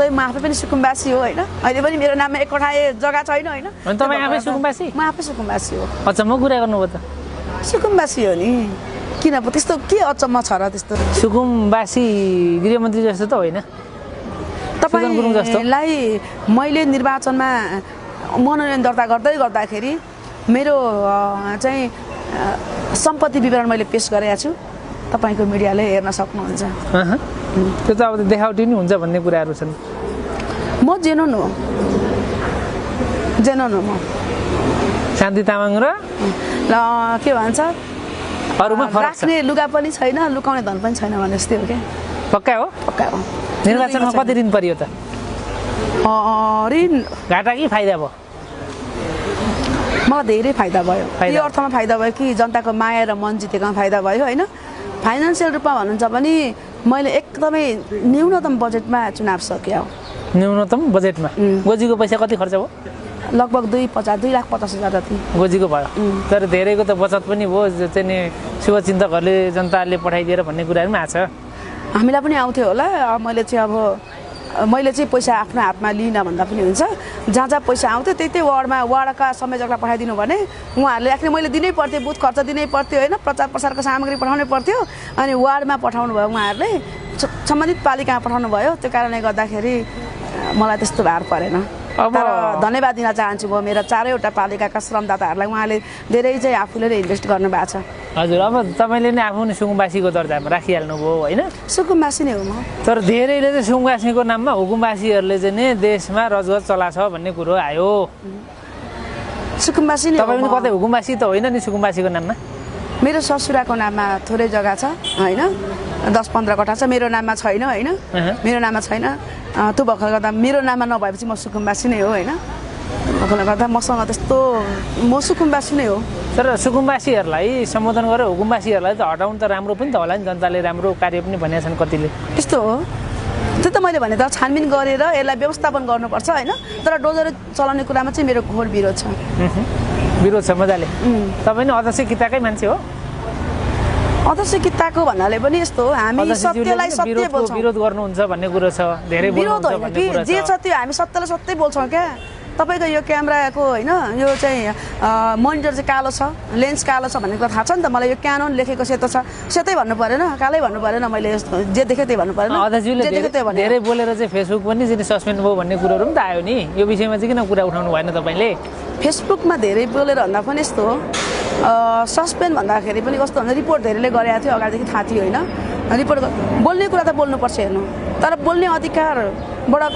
म आफै पनि सुकुम्बासी हो होइन अहिले पनि मेरो नाममा एक कठा जग्गा छैन होइन अनि तपाईँ आफै सुकुम्बासी म आफै सुकुम्बासी हो अचम्म कुरा गर्नुभयो त सुकुम्बासी हो नि किन पो त्यस्तो के अचम्म छ र त्यस्तो सुकुम्बासी गृहमन्त्री जस्तो त होइन तपाईलाई मैले निर्वाचनमा मनोनयन दर्ता गर्दाखेरि मेरो चाहिँ सम्पत्ति विवरण मैले पेश गरेको छु तपाईको मिडियाले हेर्न सक्नुहुन्छ त्यो त अब देखावटी नि हुन्छ भन्ने कुराहरू छन् म जेनोन हो म शान्ति तामाङ र के भन्छ अरूमा फरक छ राख्ने लुगा पनि छैन लुकाउने धन पनि छैन भने जस्तै हो क्या पक्का हो निर्वाचनमा कति ऋण परियो त ऋण घाटा कि फाइदा भयो मलाई धेरै फाइदा भयो यो अर्थमा फाइदा भयो कि जनताको माया र मन जितेकोमा फाइदा भयो होइन फाइनेन्सियल रूपमा भन्नुहुन्छ भने मैले एकदमै न्यूनतम बजेटमा चुनाव सकेँ न्यूनतम बजेटमा गोजीको पैसा कति खर्च भयो लगभग 2,50,000 जति गोजीको भयो तर धेरैको त बचत पनि भयो चाहिँ नि शुभचिन्तकहरूले जनताले पठाइदिएर भन्ने कुराहरू पनि आएको छ हामीलाई पनि आउँथ्यो होला मैले चाहिँ पैसा आफ्नो हातमा लिन भन्दा पनि हुन्छ जहाँ पैसा आउँथ्यो त्यही वार्डका संयोजकलाई पठाइदिनु भने उहाँहरूले आखिर मैले दिनै पर्थ्यो बुथ खर्च दिनै पर्थ्यो होइन प्रचार प्रसारको सामग्री पठाउनै पर्थ्यो अनि वार्डमा पठाउनु भयो उहाँहरूले सम्बन्धित पालिकामा पठाउनु भयो त्यो कारणले गर्दाखेरि मलाई त्यस्तो भार परेन अब धन्यवाद दिन चाहन्छु म मेरो 4वटा पालिकाका श्रमदाताहरूलाई उहाँले धेरै चाहिँ आफूले नै इन्भेस्ट गर्नुभएको छ हजुर अब तपाईँले नै आफू सुकुम्बासीको दर्जामा राखिहाल्नु भयो होइन सुकुम्बासी नै हो म तर धेरैले चाहिँ सुकुम्बासीको नाममा हुकुमबासीहरूले चाहिँ नि देशमा रजगज चलाछ भन्ने कुरो आयो सुकुम्बासी नै तपाईँ पनि कतै हुकुमबासी त होइन नि सुकुम्बासीको नाममा मेरो ससुराको नाममा थोरै जग्गा छ होइन 10-15 कठा छ मेरो नाममा छैन होइन मेरो नाममा छैन त्यो भएकोले गर्दा मेरो नाममा नभएपछि म सुकुम्बासी नै हो होइन भएकोले गर्दा मसँग त्यस्तो म सुकुम्बासी नै हो तर सुकुम्बासीहरूलाई सम्बोधन गरेर हुकुमबासीहरूलाई त हटाउनु त राम्रो पनि त होला नि जनताले राम्रो कार्य पनि भनेका छन् कतिले त्यस्तो हो त्यो त मैले भने त छानबिन गरेर यसलाई व्यवस्थापन गर्नुपर्छ होइन तर डोजर चलाउने कुरामा चाहिँ मेरो घोर विरोध छ विरोध छ मजाले तपाईँ नि अध्यक्ष किताकै मान्छे हो अध्यक्ष किताको भन्नाले पनि यस्तो हो हामी सत्यलाई सत्य बोल्छौँ विरोध गर्नुहुन्छ भन्ने कुरो छ धेरै विरोध होइन कि जे छ त्यो हामी सत्यलाई सत्य बोल्छौँ क्या तपाईँको यो क्यामेराको होइन यो चाहिँ मोनिटर चाहिँ कालो छ लेन्स कालो छ भन्ने कुरा थाहा छ नि त मलाई यो क्यानोन लेखेको सेतो छ सेतै भन्नु परेन कालै भन्नु परेन मैले जे देखेँ त्यही भन्नु परेन अध्यक्षले धेरै बोलेर चाहिँ फेसबुक पनि चाहिँ सस्पेन्ड भयो भन्ने कुरोहरू पनि त आयो नि यो विषयमा चाहिँ किन कुरा उठाउनु भएन तपाईँले फेसबुकमा धेरै बोलेर भन्दा पनि यस्तो हो सस्पेन्ड भन्दाखेरि पनि कस्तो हुन्छ रिपोर्ट धेरैले गरेको थियो अगाडिदेखि थाहा थियो होइन रिपोर्ट बोल्ने कुरा त बोल्नुपर्छ हेर्नु तर बोल्ने अधिकारबाट